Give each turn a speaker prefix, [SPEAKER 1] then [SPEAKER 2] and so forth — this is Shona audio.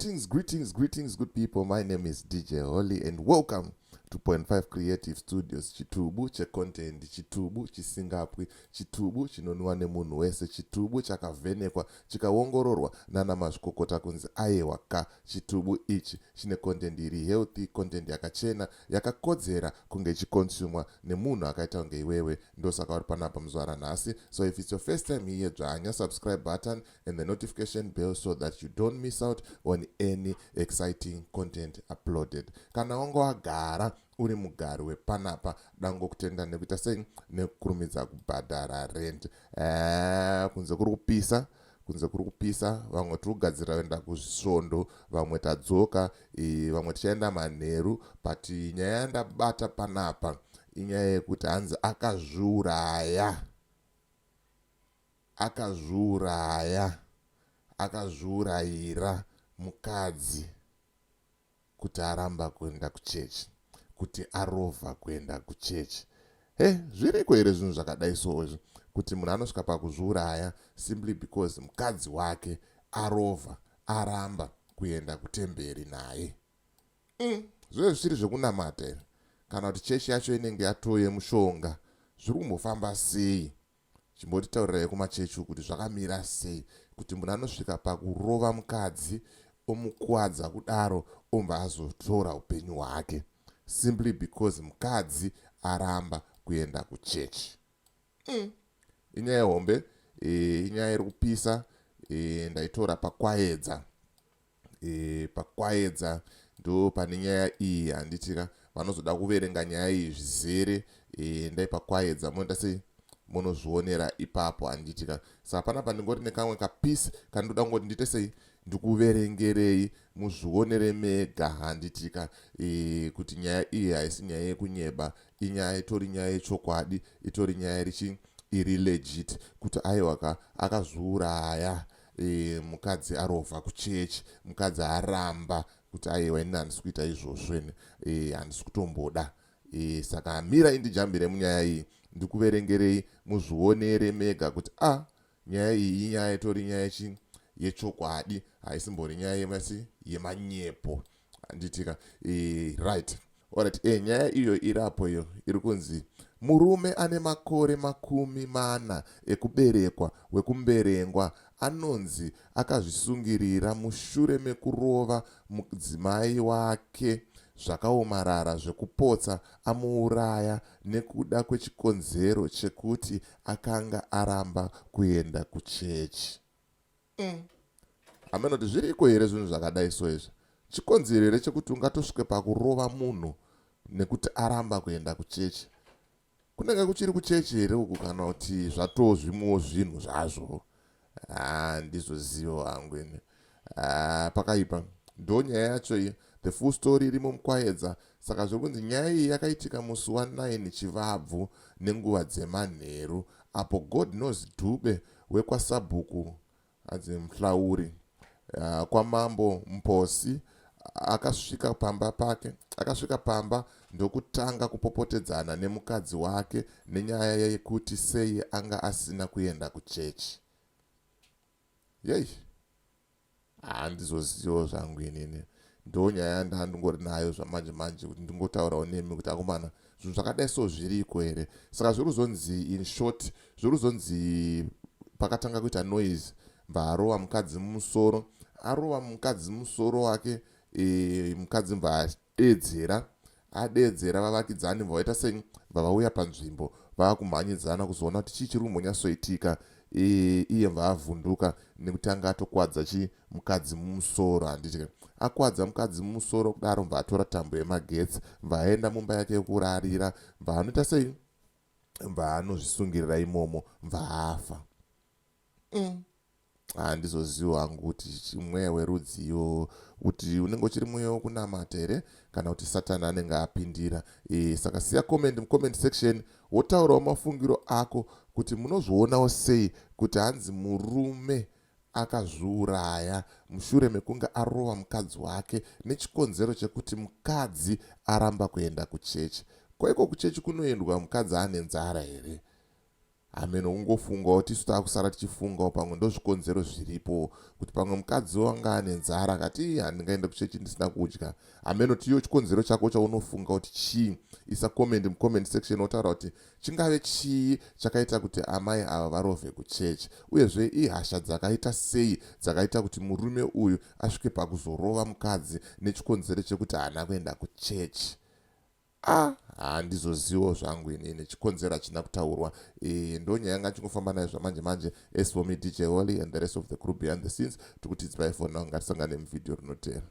[SPEAKER 1] Greetings, greetings, greetings, good people. My name is DJ Holly and welcome to Point 5 Creative Studios. Chitubu checontent, chitubu chisingapwi, chitubu chinonwiwa nemunhu wese, chitubu chakavhenekwa chikaongororwa nana mazvikokota kunzi aiwa ka, chitubu ichi chine content iri healthy, content yakachena, yakakodzera kunge ichiconsumwa nemunhu akaita kunge iwewe. Ndosaka uri panapa muzuva ranhasi. So if it's your first time here, dzvanya subscribe button and the notification bell so that you don't miss out on any exciting content uploaded. Kana wanga wagara uri mugari wepanapa, dangokutenda nekuita sei, nekukurumidza kubhadhara rent. Kunze kuri kupisa, kunze kuri kupisa. Vamwe tiri kugadzirira kuenda kuzvisvondo, vamwe tadzoka, vamwe tichaenda manheru. But nyaya yandabata panapa inyaya yekuti hanzi akazviuraya, akazviuraya, akazviurayira mukadzi kuti aramba kuenda kuchechi, kuti arovha kuenda kuchechi. He, zviriko here zvinhu zvakadai so izvi, kuti munhu anosvika pakuzviuraya simply because mukadzi wake arovha, aramba kuenda kutemberi naye? Zvinenge zvichiri zvekunamata here, kana kuti chechi yacho inenge yatoye mushonga? Zviri kumbofamba sei? Chimbotitaurirai kumachechi kuti zvakamira sei, kuti munhu anosvika pakurova mukadzi, omukwadza kudaro, obva azotora upenyu hwake simply because mukadzi aramba kuenda kuchechi? Inyaya hombe, inyaya iri kupisa. Ndaitora paKwaedza. PaKwaedza ndo pane nyaya iyi, handitika? Vanozoda kuverenga nyaya iyi zvizere, ndai paKwaedza, munoita sei, munozvionera ipapo, handitika? Saka panapa ndingori nekamwe kapiece kandoda kungoti ndiite sei, ndikuverengerei muzvionere mega, handitika? Kuti nyaya iyi haisi nyaya yekunyeba, inyaya itori nyaya yechokwadi, itori nyaya irichi iri legit, kuti aiwaka, akazviuraya, mukadzi arovha kuchechi, mukadzi aramba kuti aiwa, ini handisi kuita izvozvo, ini handisi kutomboda. Saka mira indijambire munyaya iyi, ndikuverengerei muzvionere mega kuti a ah, nyaya iyi inyaya itori nyaya yechokwadi, haisimbori nyaya yemasi yemanyepo, handitika? Right, alright. Nyaya iyo irapo iyo iri kunzi murume ane makore 40 ekuberekwa wekuMberengwa anonzi akazvisungirira mushure mekurova mudzimai wake zvakaomarara zvekupotsa amuuraya nekuda kwechikonzero chekuti akanga aramba kuenda kuchechi. Hameno kuti zviriko here zvinhu zvakadai so izvi. Chikonzero here chekuti ungatosvike pakurova munhu nekuti aramba kuenda kuchechi? Kunenge kuchiri kuchechi here uku, kana kuti zvatozvimwewo zvinhu zvazvo? Handizozivo hangu ini. Pakaipa. Ndo nyaya yacho iyi, the full story irimo muKwaedza. Saka zviri kunzi nyaya iyi yakaitika musi wa9 Chivabvu nenguva dzemanheru, apo God Knows Dube wekwasabhuku anzi Muhlauri, kwamambo Mposi, akasvika pamba pake, akasvika pamba ndokutanga kupopotedzana nemukadzi wake nenyaya yekuti sei anga asina kuenda kuchechi. Yei, handizozivo zvangu inini. Ndo nyaya yandandingori nayo zvamanje manje, kuti ndingotaurawo nemi kuti akomana, zvinhu zvakadai so zviriko here? Saka zviri kuzonzi, in short, zviri kuzonzi pakatanga kuita noise, bva mukadzi mumusoro, arova mukadzi musoro wake, mukadzi bva adedzera, adedzera, vavakidzani bva vaita sei, bva vauya panzvimbo, vaakumhanyidzana kuzoona kuti chii chiri kumbonyatsoitika. Iye bva avhunduka nekuti anga atokwadza chi mukadzi mumusoro, handiti? Akwadza mukadzi mumusoro kudaro, bva atora tambo yemagetsi, bva aenda mumba yake yekurarira, bva anoita sei, bva anozvisungirira imomo, bva afa. Handizozivi hangu kuti mweya werudziyo, kuti unenge uchiri mweya wekunamata here, kana kuti Satani anenge apindira. Saka siya comment mucomment section, wotaurawo mafungiro ako kuti munozvionawo sei, kuti hanzi murume akazviuraya mushure mekunge arova mukadzi wake nechikonzero chekuti mukadzi aramba kuenda kuchechi. Kwaiko kuchechi kunoendwa mukadzi ane nzara here? Hameno, ungofungawo, tisu taakusara tichifungawo, pamwe ndozvikonzero zviripo kuti pamwe mukadzi wanga ane nzara, akati, "Handingaende kuchechi ndisina kudya." Hameno, tiyo chikonzero chako chaunofunga kuti chii. Isa comment mucomment section, wotaura kuti chingave chii chakaita kuti amai ava varovhe kuchechi, uyezve ihasha dzakaita sei dzakaita kuti murume uyu asvike pakuzorova mukadzi nechikonzero chekuti haana kuenda kuchechi. A, handizozivo zvangu inini, chikonzero hachina kutaurwa. Ndo nyaya yanga chingofamba nayo zvamanje manje. As for me, DJ Holly, and the rest of the crew behind the scenes, tikuti it's bye for now. Ngatisangane muvhidhiyo rinotera.